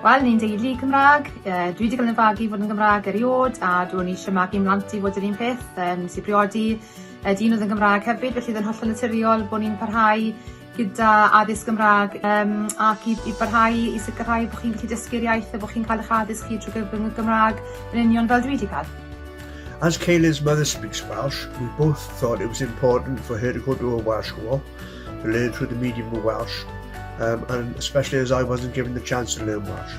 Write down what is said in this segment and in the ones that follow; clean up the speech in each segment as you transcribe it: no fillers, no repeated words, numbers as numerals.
Wel, ni'n deulu Cymraeg. Uh, dwi wedi cael yn fagu fod yn Gymraeg eriod a dwi'n eisiau magu mlant i fod yr un peth. Um, nes i briodi uh, dyn oedd yn Gymraeg hefyd, felly oedd yn hollol naturiol bod ni'n parhau gyda addysg Gymraeg um, ac i, i barhau i sicrhau bod chi'n gallu dysgu'r iaith a bod chi'n cael eich addysg chi trwy gyfrwng y Gymraeg yn union fel dwi wedi cael. As Kaylin's mother speaks Welsh, we both thought it was important for her to go to a Welsh school to learn through the medium of Welsh, um, and especially as I wasn't given the chance to learn Welsh.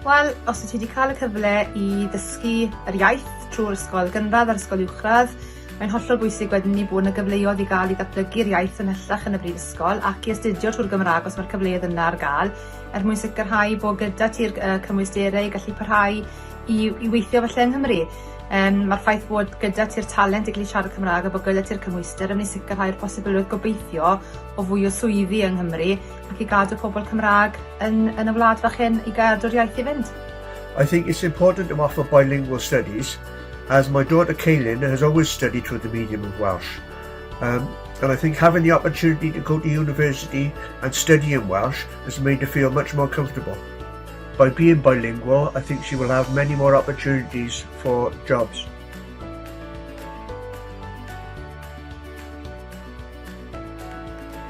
Wel, os wyt ti wedi cael y cyfle i ddysgu yr iaith trwy'r ysgol gynradd a'r ysgol uwchradd, mae'n hollol bwysig wedyn ni bod yna gyfleoedd i gael i ddatblygu'r iaith ymhellach yn y brifysgol ac i astudio trwy'r Gymraeg os mae'r cyfleoedd yna ar gael, er mwyn sicrhau bod gyda ti'r uh, cymwysterau i gallu parhau i, i weithio falle yng Nghymru. Um, Mae'r ffaith bod gyda ti'r talent i gallu siarad Cymraeg a bod gyda ti'r cymhwyster yn mynd i sicrhau'r posibilrwydd gobeithio o fwy o swyddi yng Nghymru ac i gadw pobl Cymraeg yn, yn y wlad fach hyn i gadw'r iaith i fynd. I think it's important to offer bilingual studies as my daughter Kaylin has always studied through the medium of Welsh. Um, and I think having the opportunity to go to university and study in Welsh has made her feel much more comfortable. By being bilingual, I think she will have many more opportunities for jobs.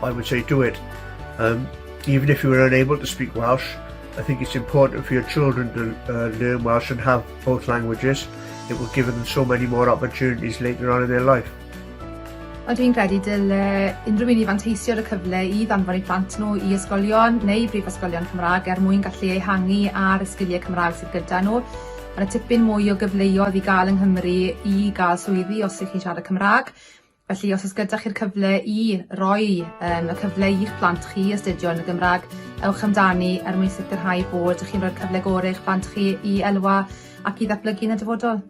I would say do it. Um, even if you are unable to speak Welsh, I think it's important for your children to uh, learn Welsh and have both languages. It will give them so many more opportunities later on in their life. Wel dwi'n credu dyle unrhyw un i fanteisio ar y cyfle i ddanfon eu plant nhw i ysgolion neu brifysgolion Cymraeg er mwyn gallu ehangu ar y sgiliau Cymraeg sydd gyda nhw. Mae 'na tipyn mwy o gyfleoedd i gael yng Nghymru i gael swyddi os ych chi'n siarad Cymraeg. Felly os oes gyda chi'r cyfle i roi yym y cyfle i'ch plant chi astudio yn y Gymraeg, ewch amdani er mwyn sicrhau bod chi'n rhoi'r cyfle gore i'ch plant chi i elwa ac i ddatblygu yn y dyfodol.